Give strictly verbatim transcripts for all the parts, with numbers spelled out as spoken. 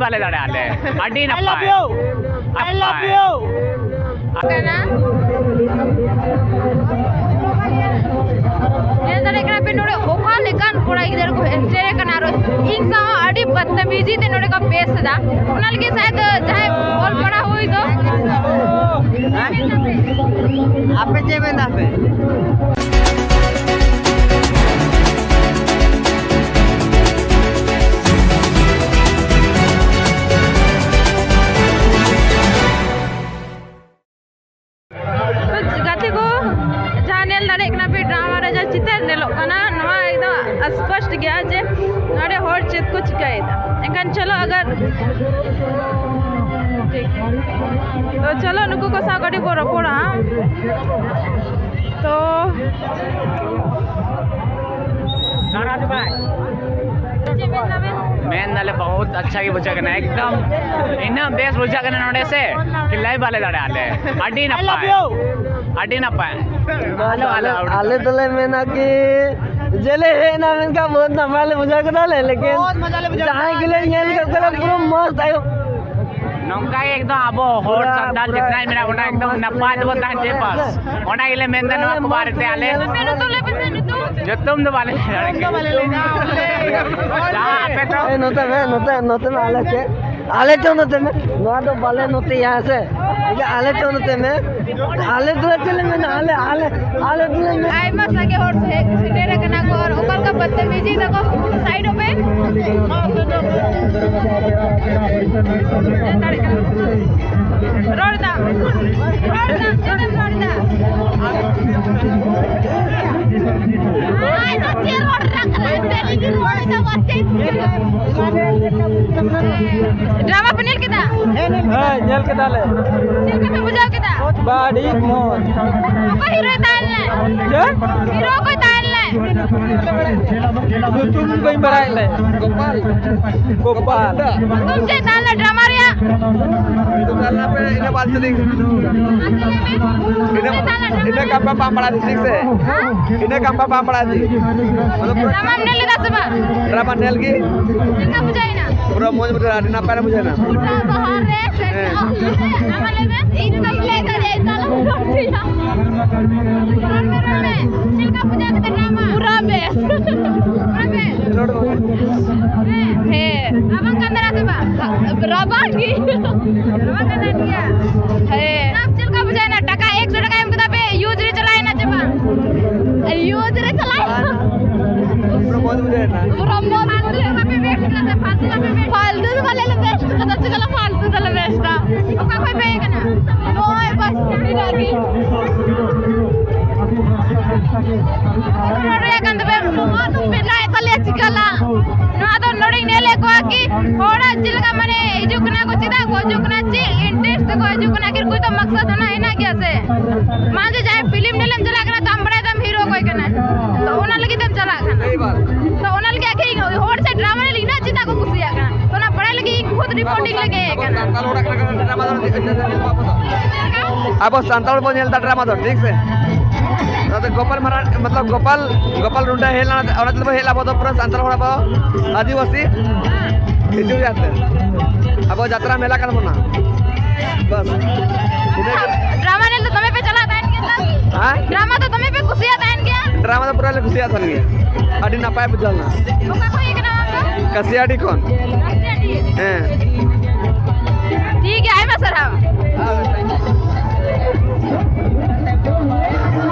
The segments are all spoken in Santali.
ᱵᱟᱞᱮ ᱫᱟᱲᱮᱭᱟᱜᱼᱟ ᱞᱮ᱾ ᱟᱹᱰᱤ ᱱᱟᱯᱟᱭ᱾ I love you. I love you. ᱠᱟᱱᱟ᱾ ᱧᱮᱞ ᱫᱟᱲᱮᱭᱟᱜ ᱠᱟᱱᱟ ᱯᱮ ᱱᱚᱰᱮ ᱚᱠᱟ ᱞᱮᱠᱟᱱ ᱠᱚᱲᱟ ᱜᱤᱫᱽᱨᱟᱹ ᱠᱚ ᱮᱱᱴᱮᱨ ᱠᱟᱱᱟ ᱟᱨ ᱤᱧ ᱥᱟᱶ ᱟᱹᱰᱤ ᱵᱚᱫᱛᱟᱢᱤᱡᱤ ᱛᱮ ᱱᱚᱰᱮ ᱠᱚ ᱯᱮᱥ ᱮᱫᱟ᱾ ᱚᱱᱟ ᱞᱟᱹᱜᱤᱫ ᱥᱟᱭᱟᱫ ᱡᱟᱦᱟᱸᱭ ᱚᱞ ᱯᱟᱲᱦᱟᱣ ᱦᱩᱭ ᱫᱚ᱾ ᱟᱯᱮ ᱪᱮᱫ ᱢᱮᱱ ᱫᱟ ᱯᱮ? ᱛᱚ ᱜᱟᱛᱮ ᱠᱚ, ᱡᱟᱦᱟᱸ ᱧᱮᱞ ᱫᱟᱲᱮᱭᱟᱜ ᱠᱟᱱᱟ ᱯᱮ ᱰᱨᱟᱢᱟ ᱨᱮ ᱡᱟᱦᱟᱸ ᱪᱤᱛᱟᱹᱨ ᱧᱮᱞᱚᱜ ᱠᱟᱱᱟ, ᱱᱚᱣᱟ ᱮᱠᱫᱚᱢ ᱥᱯᱚᱥᱴ ᱜᱮᱭᱟ ᱡᱮ ᱱᱚᱰᱮ ᱦᱚᱲ ᱪᱮᱫ ᱠᱚ ᱪᱤᱠᱟᱹᱭᱮᱫᱟ᱾ ᱮᱱᱠᱷᱟᱱ ᱪᱚᱞᱚ ᱟᱜᱟᱨ, ᱴᱷᱤᱠ, ᱛᱚ ᱪᱚᱞᱚ ᱱᱩᱠᱩ ᱠᱚ ᱥᱟᱶ ᱠᱟᱹᱴᱤᱡ ᱵᱚ ᱨᱚᱯᱚᱲᱟ᱾ ᱛᱚ ᱢᱮᱱ ᱫᱟᱞᱮ ᱵᱚᱦᱩᱛ ᱟᱪᱪᱷᱟ ᱜᱮ ᱵᱩᱡᱷᱟᱹᱜ ᱠᱟᱱᱟ, ᱮᱠᱫᱚᱢ ᱤᱱᱟᱹᱜ ᱵᱮᱥ ᱵᱩᱡᱷᱟᱹᱜ ᱠᱟᱱᱟ ᱱᱚᱰᱮ ᱥᱮ, ᱠᱤ ᱞᱟᱹᱭ ᱵᱟᱞᱮ ᱫᱟᱲᱮᱭᱟᱜᱼᱟ ᱞᱮ᱾ ᱟᱹᱰᱤ ᱱᱟᱯᱟᱭ, ᱟᱹᱰᱤ ᱱᱟᱯᱟᱭ᱾ ᱟᱞᱮ, ᱟᱞᱮ, ᱟᱞᱮ ᱫᱚᱞᱮ ᱢᱮᱱᱟ ᱠᱤ ᱡᱮᱞᱮ ᱦᱮᱡ ᱮᱱᱟ ᱢᱮᱱᱠᱷᱟᱱ ᱵᱚᱦᱩᱛ ᱱᱟᱯᱟᱭ ᱞᱮ ᱵᱩᱡᱷᱟᱹᱣ ᱠᱮᱫᱟ ᱞᱮ, ᱞᱮᱠᱤᱱ ᱵᱚᱦᱩᱛ ᱢᱚᱡᱟ ᱞᱮ ᱵᱩᱡᱷᱟᱹᱣ ᱡᱟᱦᱟᱸᱭ ᱠᱮᱫᱟ᱾ ᱜᱮᱞᱮ ᱧᱮᱞ ᱠᱮᱫ ᱠᱚᱣᱟ ᱯᱩᱨᱟᱹ ᱢᱚᱥᱛ ᱟᱭᱳ᱾ ᱱᱚᱝᱠᱟ ᱜᱮ ᱮᱠᱫᱚᱢ ᱟᱵᱚ ᱦᱚᱲ ᱯᱩᱨᱟᱹ, ᱥᱟᱱᱛᱟᱲ ᱯᱩᱨᱟᱹ ᱡᱮᱛᱱᱟ ᱢᱮᱱᱟᱜ ᱵᱚᱱᱟ ᱮᱠᱫᱚᱢ ᱱᱟᱯᱟᱭ ᱛᱮᱵᱚᱱ ᱛᱟᱦᱮᱱ ᱪᱟᱹᱭ ᱵᱟᱥ᱾ ᱚᱱᱟ ᱜᱮᱞᱮ ᱢᱮᱱᱫᱟ ᱱᱚᱣᱟ ᱠᱚ ᱵᱟᱨᱮᱛᱮ ᱟᱞᱮ᱾ ᱧᱩᱛᱩᱢ ᱫᱚ ᱵᱟᱞᱮ ᱞᱟᱹᱭ ᱫᱟᱲᱮᱭᱟᱜ ᱠᱟᱱᱟ᱾ ᱡᱚᱛᱚᱢ ᱫᱚ ᱵᱟᱞᱮ ᱞᱟᱹᱭ ᱫᱟᱲᱮᱭᱟᱜ ᱠᱟᱱᱟ᱾ ᱡᱟᱦᱟᱸ ᱟᱯᱮ ᱫᱚ ᱮ, ᱱᱚᱛᱮ ᱢᱮ, ᱱᱚᱛᱮ, ᱱᱚᱛᱮ ᱢᱮ, ᱟᱞᱮ ᱪᱮᱫ? ᱟᱞᱮ ᱪᱮᱫ ᱱᱚᱛᱮ ᱢᱮ? ᱱᱚᱣᱟ ᱫᱚ ᱵᱟᱞᱮ ᱱᱚᱛᱮᱭᱟ, ᱦᱮᱸ ᱥᱮ? ᱤᱭᱟᱹ, ᱟᱞᱮ ᱪᱮᱫ ᱱᱚᱛᱮ ᱢᱮ? ᱟᱞᱮ ᱫᱚ ᱪᱮᱫ ᱞᱮ ᱢᱮᱱᱟ? ᱟᱞᱮ, ᱟᱞᱮ, ᱟᱞᱮ ᱫᱚᱞᱮ ᱢᱮ- ᱟᱭᱢᱟ ᱥᱟᱸᱜᱮ ᱦᱚᱲ ᱥᱮ-, ᱥᱮᱴᱮᱨ ᱟᱠᱟᱱᱟ ᱠᱚ᱾ ᱟᱨ ᱚᱠᱟ ᱞᱮᱠᱟ ᱵᱚᱫᱛᱟᱢᱤᱡᱤ ᱫᱟᱠᱚ, ᱥᱟᱭᱤᱰᱚᱜ ᱯᱮ᱾ ᱨᱚᱲ ᱫᱟᱢ, ᱨᱚᱲ ᱫᱟᱢ, ᱪᱮᱫ ᱮᱢ ᱨᱚᱲ ᱫᱟ? ᱟᱭ ᱫᱚ ᱪᱮᱫ ᱨᱚᱲ ᱨᱟᱠᱟᱵ ᱠᱟᱱᱟ? ᱰᱮᱞᱤ ᱜᱮ ᱨᱚᱲ ᱮᱫᱟ, ᱵᱟᱨ ᱪᱮᱫ? ᱰᱨᱟᱢᱟ ᱯᱮ ᱧᱮᱞ ᱠᱮᱫᱟ? ᱦᱮᱸ, ᱧᱮᱞ ᱠᱮᱫᱟᱞᱮ᱾ ᱪᱮᱫ ᱞᱮᱠᱟ ᱯᱮ ᱵᱩᱡᱷᱟᱹᱣ ᱠᱮᱫᱟ? ᱟᱹᱰᱤ ᱢᱚᱡᱽ᱾ ᱚᱠᱚᱭ ᱦᱤᱨᱳᱭ ᱛᱟᱦᱮᱸ ᱞᱮᱱᱟᱭ? ᱪᱮᱫ? ᱦᱤᱨᱳ ᱚᱠᱚᱭ ᱛᱟᱦᱮᱸ ᱞᱮᱱᱟᱭ? ᱧᱩᱛᱩᱢ ᱵᱟᱹᱧ ᱵᱟᱲᱟᱭ ᱞᱮ᱾ ᱜᱳᱯᱟᱞ᱾ ᱜᱳᱯᱟᱞ᱾ ᱧᱩᱛᱩᱢ ᱪᱮᱫ ᱛᱟᱦᱮᱸ ᱞᱮᱱᱟ ᱰᱨᱟᱢᱟ ᱨᱮᱭᱟᱜ? ᱧᱩᱛᱩᱢ ᱛᱟᱦᱮᱸ ᱞᱮᱱᱟ ᱯᱮ ᱤᱱᱟᱹ ᱵᱟᱞ ᱥᱮᱨᱮᱧ᱾ ᱤᱱᱟᱹ, ᱤᱱᱟᱹ ᱠᱟᱢᱯᱟ ᱯᱟᱢᱯᱲᱟ ᱰᱤᱥᱴᱨᱤᱠᱴ ᱥᱮ? ᱦᱮᱸ? ᱤᱱᱟᱹ ᱠᱟᱢᱯᱟ ᱯᱟᱢᱯᱲᱟ ᱰᱤᱥᱴᱨᱤᱠᱴ᱾ ᱰᱨᱟᱢᱟᱢ ᱧᱮᱞ ᱞᱮᱫᱟ ᱥᱮ ᱵᱟᱝ? ᱰᱨᱟᱢᱟ ᱧᱮᱞ ᱜᱮ᱾ ᱪᱮᱫ ᱞᱮᱠᱟ ᱵᱩᱡᱷᱟᱹᱣ ᱮᱱᱟ? ᱯᱩᱨᱟᱹ ᱢᱚᱡᱽ ᱵᱩᱡᱷᱟᱹᱣ ᱮᱱᱟ, ᱟᱹᱰᱤ ᱱᱟᱯᱟᱭ ᱨᱮ ᱵᱩᱡᱷᱟᱹᱣ ᱮᱱᱟ᱾ ᱯᱩᱨᱟᱹ ᱵᱟᱦᱟ ᱨᱮ ᱦᱮᱸ᱾ ᱟᱢ ᱞᱟᱹᱭ ᱢᱮ, ᱤᱧ ᱫᱚ ᱵᱟᱹᱧ ᱞᱟᱹᱭ ᱫᱟᱲᱮᱭᱟᱜᱼᱟ, ᱤᱧ ᱫᱚ ᱟᱞᱚᱢ ᱨᱚᱲ ᱦᱚᱪᱚᱭᱟ᱾ ᱨᱚᱲ ᱢᱮ, ᱨᱚᱲ ᱢᱮ᱾ ᱪᱮᱫ ᱞᱮᱠᱟ ᱵᱩᱡᱷᱟᱹᱣ ᱠᱮᱫᱟ ᱰᱨᱟᱢᱟ? ᱯᱩᱨᱟᱹ ᱵᱮᱥ᱾ ᱯᱩᱨᱟᱹ ᱵᱮᱥ᱾ ᱨᱚᱲ ᱢᱮ᱾ ᱦᱮᱸ᱾ ᱦᱮᱸ᱾ ᱨᱟᱵᱟᱝ ᱠᱟᱱ ᱛᱟᱦᱮᱱᱟ ᱥᱮ ᱵᱟᱝ? ᱨᱟᱵᱟᱝ ᱜᱮ᱾ ᱨᱟᱵᱟᱝ ᱠᱟᱱ ᱛᱟᱦᱮᱱ ᱜᱮᱭᱟ? ᱦᱮᱸ᱾ ᱪᱮᱫ ᱞᱮᱠᱟ ᱵᱩᱡᱷᱟᱹᱣ ᱮᱱᱟ? ᱴᱟᱠᱟ ᱮᱠᱥᱚ ᱴᱟᱠᱟ ᱮᱢ ᱠᱮᱫᱟ ᱯᱮ, use ᱨᱮ ᱪᱟᱞᱟᱣ ᱮᱱᱟ ᱪᱮ ᱵᱟᱝ? Use ᱨᱮ ᱪᱟᱞᱟᱣ ᱮᱱᱟ᱾ ᱯᱩᱨᱟᱹ ᱢᱚᱡᱽ ᱵᱩᱡᱷᱟᱹᱣ ᱮᱱᱟ᱾ ᱯᱩᱨᱟᱹ ᱢᱚᱡᱽ ᱵᱩᱡᱷᱟᱹᱣ ᱮᱱᱟ᱾ ᱯᱷᱟᱞᱛᱩ ᱵᱟᱯᱮ waste ᱠᱮᱫᱟ ᱥᱮ, ᱯᱷᱟᱞᱛᱩ ᱵᱟᱯᱮ waste? ᱯᱷᱟᱞᱛᱩ ᱫᱚ ᱵᱟᱞᱮ waste ᱠᱟᱫᱟ, ᱪᱮᱫᱟᱜ ᱞᱮ ᱯᱷᱟᱞᱛᱩ ᱫᱚᱞᱮ waste ᱟ? ᱚᱠᱟ ᱠᱷᱚᱡ ᱯᱮ ᱦᱮᱡ ᱠᱟᱱᱟ? ᱱᱚᱜᱼᱚᱭ ᱵᱟᱥ ᱱᱤᱱᱟᱹᱜ ᱜᱮ᱾ ᱱᱚᱰᱮ ᱠᱟᱱ ᱛᱟᱯᱮ, ᱱᱚᱣᱟ ᱫᱚ ᱯᱮ ᱞᱟᱭ ᱛᱟᱞᱮᱭᱟ ᱪᱤᱠᱟᱹ ᱞᱟ? ᱱᱚᱣᱟ ᱫᱚ ᱱᱚᱰᱮᱧ ᱧᱮᱞᱮᱫ ᱠᱚᱣᱟ ᱠᱤ ᱦᱚᱲ ᱪᱮᱫ ᱞᱮᱠᱟ ᱢᱟᱱᱮ ᱦᱤᱡᱩᱜ ᱠᱟᱱᱟ ᱠᱚ, ᱪᱮᱫᱟᱜ ᱠᱚ ᱦᱤᱡᱩᱜ ᱠᱟᱱᱟ, ᱪᱮᱫ interest ᱛᱮᱠᱚ ᱦᱤᱡᱩᱜ ᱠᱟᱱᱟ, ᱟᱹᱠᱷᱤᱨ ᱠᱩᱪ ᱛᱚ ᱢᱟᱠᱥᱟᱫ ᱚᱱᱟ ᱦᱮᱱᱟᱜ ᱜᱮᱭᱟ ᱥᱮ? ᱢᱟ ᱡᱮ ᱡᱟᱦᱟᱸᱭ film ᱧᱮᱞᱮᱢ ᱪᱟᱞᱟᱜ ᱠᱟᱱᱟ ᱛᱚ ᱟᱢ ᱵᱟᱲᱟᱭ ᱛᱟᱢ hero ᱚᱠᱚᱭ ᱠᱟᱱᱟᱭ, ᱛᱚ ᱚᱱᱟ ᱞᱟᱹᱜᱤᱫ ᱛᱮᱢ ᱪᱟᱞᱟᱜ ᱠᱟᱱᱟ᱾ ᱥᱟᱹᱦᱤ ᱵᱟᱛ᱾ ᱛᱚ ᱚᱱᱟ ᱞᱟᱹᱜᱤᱫ ᱟᱹᱠᱷᱤᱨ ᱦᱚᱲ ᱥᱮ drama ᱧᱮᱞ ᱤᱱᱟᱹᱜ ᱪᱮᱫᱟᱜ ᱠᱚ ᱠᱩᱥᱤᱭᱟᱜ ᱠᱟᱱᱟ? ᱛᱚ ᱚᱱᱟ ᱵᱟᱲᱟᱭ ᱞᱟᱹᱜᱤᱫ ᱤᱧ ᱠᱷᱩᱫ reporting ᱞᱟᱹᱜᱤᱫ ᱦᱮᱡ ᱠᱟᱱᱟ᱾ ᱥᱟᱱᱛᱟᱲ ᱦᱚᱲᱟᱜ ᱠᱟᱱᱟ, drama ᱫᱚ ᱟᱵᱚ ᱥᱟᱱᱛᱟᱲ ᱵᱚᱱ ᱧᱮᱞ ᱮᱫᱟ drama ᱫᱚ, ᱴᱷᱤᱠ ᱥᱮ? ᱱᱚᱛᱮ ᱜᱳᱯᱟᱞ ᱢᱟᱨᱟᱱ, ᱢᱚᱛᱞᱚᱵ ᱜᱳᱯᱟᱞ, ᱜᱳᱯᱟᱞ ᱨᱩᱸᱰᱟ ᱦᱮᱡ ᱞᱮᱱᱟ, ᱚᱱᱟ ᱛᱮᱵᱚ ᱦᱮᱡ ᱞᱮᱱᱟ ᱟᱵᱚ ᱫᱚ ᱯᱩᱨᱟᱹ ᱥᱟᱱᱛᱟᱲ ᱦᱚᱲ, ᱟᱵᱚ ᱟᱹᱫᱤᱵᱟᱹᱥᱤ ᱦᱤᱡᱩᱜ ᱭᱟᱛᱮ ᱟᱵᱚ ᱡᱟᱛᱨᱟ ᱢᱮᱞᱟ ᱠᱟᱱ ᱵᱚᱱᱟ᱾ ᱵᱟᱥ᱾ ᱤᱱᱟᱹ ᱜᱮ᱾ Drama ᱧᱮᱞ ᱫᱚ ᱫᱚᱢᱮ ᱯᱮ ᱪᱟᱞᱟᱜ ᱛᱟᱦᱮᱱ ᱜᱮᱭᱟ ᱛᱚ? ᱦᱮᱸ? Drama ᱫᱚ ᱫᱚᱢᱮ ᱯᱮ ᱠᱩᱥᱤᱭᱟᱜ ᱛᱟᱦᱮᱱ ᱜᱮᱭᱟ? Drama ᱫᱚ ᱯᱩᱨᱟᱹ ᱞᱮ ᱠᱩᱥᱤᱭᱟᱜ ᱛᱟᱦᱮᱱ ᱜᱮᱭᱟ᱾ ᱟᱹᱰᱤ ᱱᱟᱯᱟᱭ ᱵᱩᱡᱷᱟᱹᱣ ᱞᱮᱱᱟ᱾ ᱚᱠᱟ ᱠᱷᱚᱱ ᱦᱮᱡ ᱠᱟᱱᱟ ᱟᱢ ᱫᱚ? ᱠᱟᱥᱤᱭᱟᱰᱤ ᱠᱷᱚᱱ᱾ ᱠᱟᱥᱤᱭᱟᱰᱤ? ᱦᱮᱸ᱾ ᱴᱷᱤᱠ ᱜᱮᱭᱟ, ᱟᱭᱢᱟ ᱥᱟᱨᱦᱟᱣ᱾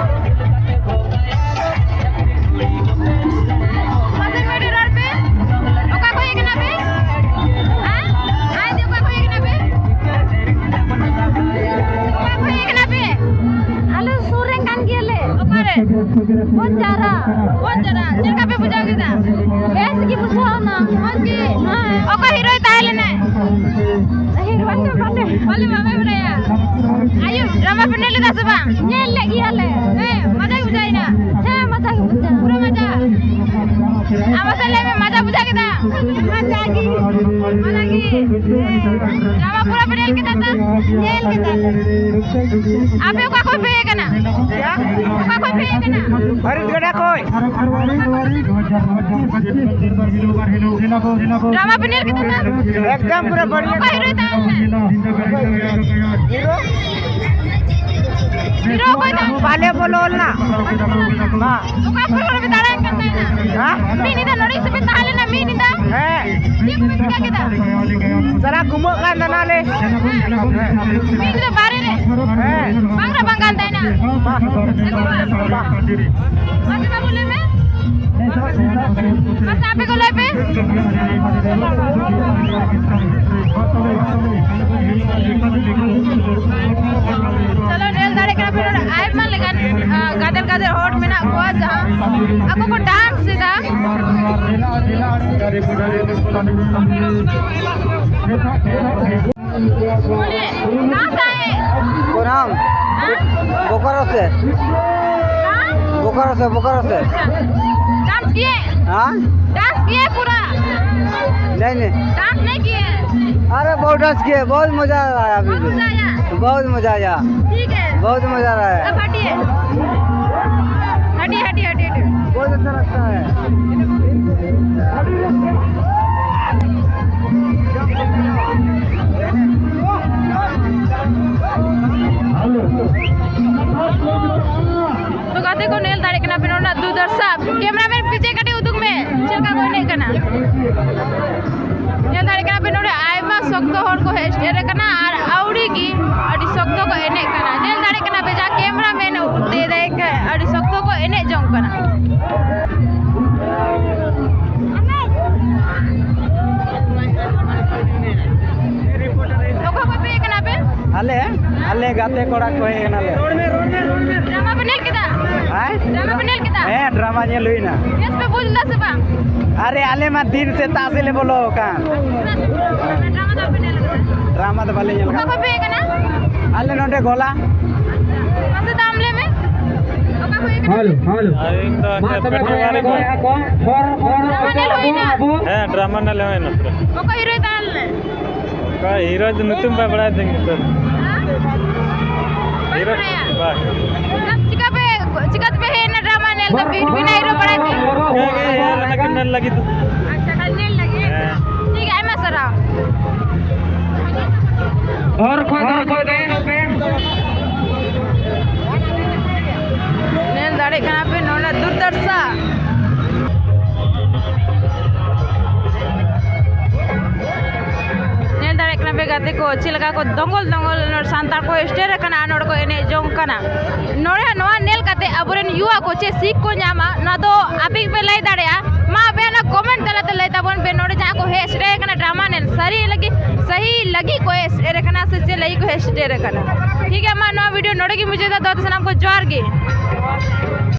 ᱢᱟᱥᱮ ᱠᱟᱹᱴᱤᱡ ᱨᱚᱲ ᱯᱮ᱾ ᱚᱠᱟ ᱠᱷᱚᱱ ᱦᱮᱡ ᱠᱟᱱᱟ ᱯᱮ? ᱦᱮᱸ? ᱦᱮᱸ, ᱚᱠᱟ ᱠᱷᱚᱱ ᱦᱮᱡ ᱠᱟᱱᱟ ᱯᱮ? ᱚᱠᱟ ᱠᱷᱚᱱ ᱦᱮᱡ ᱠᱟᱱᱟ ᱯᱮ? ᱟᱞᱮ ᱥᱩᱨ ᱨᱮᱱ ᱠᱟᱱ ᱜᱮᱭᱟᱞᱮ᱾ ᱚᱠᱟᱨᱮ? ᱵᱚᱱᱡᱟᱨᱟ᱾ ᱵᱚᱱᱡᱟᱨᱟ᱾ ᱪᱮᱫ ᱞᱮᱠᱟ ᱯᱮ ᱵᱩᱡᱷᱟᱹᱣ ᱠᱮᱫᱟ? ᱵᱮᱥ ᱜᱮ ᱵᱩᱡᱷᱟᱹᱣ ᱮᱱᱟ᱾ ᱢᱚᱡᱽ ᱜᱮ? ᱦᱮᱸ᱾ ᱚᱠᱚᱭ hero ᱭ ᱛᱟᱦᱮᱸ ᱞᱮᱱᱟᱭ? ᱦᱮᱸ, ᱵᱟᱞᱮ, ᱵᱟᱞᱮ᱾ ᱵᱟᱞᱮ, ᱵᱟᱯᱮ ᱵᱟᱲᱟᱭᱟ? ᱟᱭᱩᱵ drama ᱯᱮ ᱧᱮᱞ ᱞᱮᱫᱟ ᱥᱮ ᱵᱟᱝ? ᱧᱮᱞ ᱞᱮᱫ ᱜᱮᱭᱟᱞᱮ᱾ ᱦᱮᱸ, ᱢᱚᱡᱟ ᱜᱮ ᱵᱩᱡᱷᱟᱹᱣ ᱮᱱᱟ? ᱦᱮᱸ, ᱢᱚᱡᱟ ᱜᱮ ᱵᱩᱡᱷᱟᱹᱣ ᱮᱱᱟ᱾ ᱯᱩᱨᱟᱹ ᱢᱚᱡᱟ? ᱟᱢ ᱢᱟᱥᱮ ᱞᱟᱹᱭ ᱢᱮ, ᱢᱚᱡᱟ ᱵᱩᱡᱷᱟᱹᱣ ᱠᱮᱫᱟ? ᱢᱚᱡᱟ ᱜᱮ᱾ ᱚᱱᱟᱜᱮ᱾ ᱰᱨᱟᱢᱟ ᱯᱩᱨᱟᱹ ᱯᱮ ᱧᱮᱞ ᱠᱮᱫᱟ ᱛᱚ? ᱧᱮᱞ ᱠᱮᱫᱟ ᱞᱮ᱾ ᱟᱯᱮ ᱚᱠᱟ ᱠᱷᱚᱱ ᱯᱮ ᱦᱮᱡ ᱟᱠᱟᱱᱟ? ᱚᱠᱟ ᱠᱷᱚᱱ ᱯᱮ ᱦᱮᱡ ᱟᱠᱟᱱᱟ? ᱵᱟᱹᱨᱤᱛᱜᱟᱰᱟ ᱠᱷᱚᱱ᱾ ᱰᱨᱟᱢᱟ ᱯᱮ ᱧᱮᱞ ᱠᱮᱫᱟ ᱛᱚ? ᱮᱠᱫᱚᱢ ᱯᱩᱨᱟᱹ ᱵᱟᱹᱲᱤᱭᱟ᱾ ᱚᱠᱟ ᱦᱤᱨᱳᱭ ᱛᱟᱦᱮᱸ ᱞᱮᱱᱟ? ᱦᱤᱨᱳ? ᱦᱤᱨᱳ ᱚᱠᱚᱭ ᱛᱟᱦᱮᱸ ᱞᱮᱱᱟ? ᱵᱟᱞᱮ ᱵᱚᱞᱚ ᱞᱮᱱᱟ᱾ ᱢᱟ᱾ ᱚᱠᱟ ᱯᱚᱨᱚᱵᱽ ᱨᱮ ᱫᱟᱬᱟᱱ ᱠᱟᱱ ᱛᱟᱦᱮᱱᱟ? ᱦᱮᱸ? ᱢᱤᱫ ᱧᱤᱫᱟᱹ ᱱᱚᱰᱮ ᱜᱮ ᱥᱮ ᱯᱮ ᱛᱟᱦᱮᱸ ᱞᱮᱱᱟ ᱢᱤᱫ ᱧᱤᱫᱟᱹ? ᱦᱮᱸ᱾ ᱪᱮᱫ ᱠᱚᱯᱮ ᱪᱤᱠᱟᱹ ᱠᱮᱫᱟ? ᱥᱟᱨᱟ ᱜᱷᱩᱢᱟᱹᱜ ᱠᱟᱱ ᱛᱟᱦᱮᱱᱟ ᱞᱮ᱾ ᱢᱤᱫ ᱧᱤᱫᱟᱹ ᱵᱟᱨᱦᱮ ᱨᱮ? ᱦᱮᱸ᱾ ᱵᱟᱝ ᱨᱟᱵᱟᱝ ᱠᱟᱱ ᱛᱟᱦᱮᱱᱟ? ᱵᱟ᱾ ᱵᱟ᱾ ᱢᱟᱥᱮ ᱵᱟᱹᱵᱩ ᱞᱟᱹᱭ ᱢᱮ᱾ ᱢᱟᱥᱮ ᱟᱯᱮ ᱠᱚ ᱞᱟᱹᱭ ᱯᱮ᱾ ᱪᱚᱞᱚ, ᱧᱮᱞ ᱫᱟᱲᱮᱭᱟᱜ ᱠᱟᱱᱟ ᱯᱮ, ᱱᱚᱰᱮ ᱟᱭᱢᱟ ᱞᱮᱠᱟᱱ, ᱟ, ᱜᱟᱫᱮᱞ ᱜᱟᱫᱮᱞ ᱦᱚᱲ ᱢᱮᱱᱟᱜ ᱠᱚᱣᱟ, ᱡᱟᱦᱟᱸ ᱟᱠᱚ ᱠᱚ ᱰᱟᱱᱥ ᱮᱫᱟ᱾ बोलिए, कहाँ से आए? प्रणाम। हाँ? बोकारो से। कहाँ? बोकारो से, बोकारो से। डांस किए? हाँ? डांस किए पूरा? नहीं, नहीं। डांस नहीं किए? अरे, बहुत डांस किए, बहुत मजा आया अभी बहुत भी। मजा आया? बहुत मजा आया। ठीक है। बहुत मजा आ रहा है। सब हटिए। हटिए, हटिए, हटिए, हटिए। बहुत अच्छा लगता है। तो गाते को नेल दाड़े के ना पे नोना दू दर्शक कैमरामैन पीछे कटे उदुग में चिलका को नहीं करना। ᱧᱮᱞ ᱫᱟᱲᱮᱭᱟᱜ ᱠᱟᱱᱟ ᱯᱮ, ᱱᱚᱰᱮ ᱟᱭᱢᱟ ᱥᱚᱠᱛᱚ ᱦᱚᱲ ᱠᱚ ᱦᱮᱡ ᱥᱮᱴᱮᱨ ᱟᱠᱟᱱᱟ ᱟᱨ ᱟᱹᱣᱲᱤ ᱜᱮ ᱟᱹᱰᱤ ᱥᱚᱠᱛᱚ ᱠᱚ ᱮᱱᱮᱡ ᱠᱟᱱᱟ᱾ ᱧᱮᱞ ᱫᱟᱲᱮᱭᱟᱜ ᱠᱟᱱᱟ ᱯᱮ, ᱡᱟ ᱠᱮᱢᱨᱟ ᱢᱮᱱ ᱩᱫᱩᱜ ᱮᱫᱟᱭ, ᱟᱹᱰᱤ ᱥᱚᱠᱛᱚ ᱠᱚ ᱮᱱᱮᱡ ᱡᱚᱝ ᱠᱟᱱᱟ᱾ ᱚᱠᱟ ᱠᱷᱚᱱ ᱯᱮ ᱦᱮᱡ ᱠᱟᱱᱟ ᱯᱮ? ᱟᱞᱮ, ᱟᱞᱮ ᱜᱟᱛᱮ ᱠᱚᱲᱟ ᱠᱚ ᱦᱮᱡ ᱠᱟᱱᱟᱞᱮ᱾ ᱰᱨᱟᱢᱟ ᱯᱮ ᱧᱮᱞ ᱠᱮᱫᱟ? ᱦᱮᱸ? ᱰᱨᱟᱢᱟ ᱯᱮ ᱧᱮᱞ ᱠᱮᱫᱟ? ᱦᱮᱸ, ᱰᱨᱟᱢᱟ ᱧᱮᱞ ᱦᱩᱭᱱᱟ᱾ ᱵᱮᱥ ᱯᱮ ᱵᱩᱡᱽ ᱞᱮᱫᱟ ᱥᱮ ᱵᱟᱝ? ᱟᱨᱮ, ᱟᱞᱮ ᱢᱟ ᱫᱤᱱ ᱥᱮᱛᱟᱜ ᱥᱮᱫ ᱞᱮ ᱵᱚᱞᱚ ᱟᱠᱟᱱ᱾ ᱰᱨᱟᱢᱟ ᱫᱚ ᱵᱟᱯᱮ ᱧᱮᱞ ᱠᱟᱫᱟ? ᱰᱨᱟᱢᱟ ᱫᱚ ᱵᱟᱞᱮ ᱧᱮᱞ ᱚᱠᱟ ᱠᱟᱫᱟ᱾ ᱠᱷᱚᱱ ᱯᱮ ᱦᱮᱡ ᱠᱟᱱᱟ? ᱟᱞᱮ ᱱᱚᱰᱮ ᱜᱚᱞᱟ᱾ ᱢᱟᱥᱮ ᱫᱟᱢ ᱞᱟᱹᱭ ᱢᱮ, ᱚᱠᱟ ᱦᱮᱞᱳ, ᱦᱮᱞᱳ᱾ ᱟᱨ ᱤᱧ ᱫᱚ ᱢᱟ ᱛᱚᱵᱮ ᱯᱮᱴᱨᱳᱞ ᱢᱟᱹᱭ ᱜᱟᱹᱰᱤ ᱠᱚ᱾ ᱦᱚᱲ, ᱦᱚᱲ ᱰᱨᱟᱢᱟ ᱧᱮᱞ ᱦᱩᱭᱱᱟ? ᱦᱮᱸ, ᱰᱨᱟᱢᱟ ᱧᱮᱞ ᱦᱩᱭᱱᱟ ᱯᱩᱨᱟᱹ᱾ ᱚᱠᱚᱭ ᱦᱤᱨᱳᱭ ᱛᱟᱦᱮᱸ ᱞᱮᱱᱟ? ᱚᱠᱟ ᱦᱤᱨᱳ ᱫᱚ ᱧᱩᱛᱩᱢ ᱵᱟᱭ ᱵᱟᱲᱟᱭ ᱛᱤᱧ ᱧᱩᱛᱩᱢ᱾ ᱦᱮᱸ? ᱦᱤᱨᱳ ᱵᱟᱭ ᱵᱟᱲᱟᱭᱟ? ᱵᱟᱭ᱾ ᱪᱤᱠᱟ ᱯᱮ, ᱪᱤᱠᱟ ᱛᱮᱯᱮ ᱦᱮᱡ ᱮᱱᱟ ᱰᱨᱟᱢᱟ ᱧᱮᱞ ᱫᱚ? ᱵᱤᱱ, ᱵᱤᱱᱟ ᱦᱤᱨᱳ ᱵᱟᱲᱟᱭ ᱛᱮ? ᱚᱱᱠᱟ ᱜᱮ ᱦᱮᱡ ᱞᱮᱱᱟ ᱠᱤᱱ ᱧᱮᱞ ᱞᱟᱹᱜᱤᱫ ᱫᱚ᱾ ᱟᱪᱪᱷᱟ, ᱠᱷᱟᱱ ᱧᱮᱞ ᱞᱟᱹᱜᱤᱫ? ᱦᱮᱸ᱾ ᱴᱷᱤᱠ ᱜᱮᱭᱟ, ᱟᱭᱢᱟ ᱥᱟᱨᱦᱟᱣ᱾ ᱦᱚᱨ ᱠᱷᱚᱡ ᱫᱚ ᱦᱚᱨ ᱠᱷᱚᱡ ᱫᱚ᱾ ᱧᱮᱞ ᱫᱟᱲᱮᱭᱟᱜ ᱠᱟᱱᱟ ᱯᱮ ᱱᱚᱰᱮ ᱫᱩᱨᱫᱚᱨᱥᱟ᱾ ᱧᱮᱞ ᱫᱟᱲᱮᱭᱟᱜ ᱠᱟᱱᱟ ᱯᱮ ᱜᱟᱛᱮ ᱠᱚ, ᱪᱮᱫ ᱞᱮᱠᱟ ᱠᱚ ᱫᱚᱝᱜᱚᱞ ᱫᱚᱝᱜᱚᱞ ᱥᱟᱱᱛᱟᱲ ᱠᱚ ᱥᱴᱮᱨ ᱟᱠᱟᱱᱟ ᱟᱨ ᱱᱚᱰᱮ ᱠᱚ ᱮᱱᱮᱡ ᱡᱚᱝ ᱠᱟᱱᱟ᱾ ᱱᱚᱰᱮ ᱱᱚᱣᱟ ᱧᱮᱞ ᱠᱟᱛᱮ ᱟᱵᱚᱨᱮᱱ ᱭᱩᱣᱟ ᱠᱚ ᱪᱮᱫ ᱥᱤᱠᱷ ᱠᱚ ᱧᱟᱢᱟ, ᱱᱚᱣᱟ ᱫᱚ ᱟᱯᱮ ᱜᱮᱯᱮ ᱞᱟᱹᱭ ᱫᱟᱲᱮᱭᱟᱜᱼᱟ᱾ ᱢᱟ ᱟᱯᱮᱭᱟᱜ ᱚᱱᱟ ᱠᱚᱢᱮᱱᱴ ᱛᱟᱞᱟᱛᱮ ᱞᱟᱹᱭ ᱛᱟᱵᱚᱱ ᱯᱮ, ᱱᱚᱰᱮ ᱡᱟᱦᱟᱸ ᱠᱚ ᱦᱮᱡ ᱥᱮᱴᱮᱨ ᱟᱠᱟᱱᱟ ᱰᱨᱟᱢᱟ ᱧᱮᱞ, ᱥᱟᱹᱨᱤ ᱞᱟᱹᱜᱤᱫ, ᱥᱟᱹᱦᱤ ᱞᱟᱹᱜᱤᱫ ᱠᱚ ᱦᱮᱡ ᱥᱮᱴᱮᱨ ᱟᱠᱟᱱᱟ ᱥᱮ ᱪᱮᱫ ᱞᱟᱹᱜᱤᱫ ᱠᱚ ᱦᱮᱡ ᱥᱮᱴᱮᱨ ᱟᱠᱟᱱᱟ? ᱴᱷᱤᱠ ᱜᱮᱭᱟ, ᱢᱟ ᱱᱚᱣᱟ ᱵᱷᱤᱰᱤᱭᱳ ᱱᱚᱰᱮ ᱜᱮ ᱢᱩᱪᱟᱹᱫᱟ᱾ ᱫᱚ ᱥᱟᱱᱟᱢ ᱠᱚ ᱡᱚᱦᱟᱨ ᱜᱮ᱾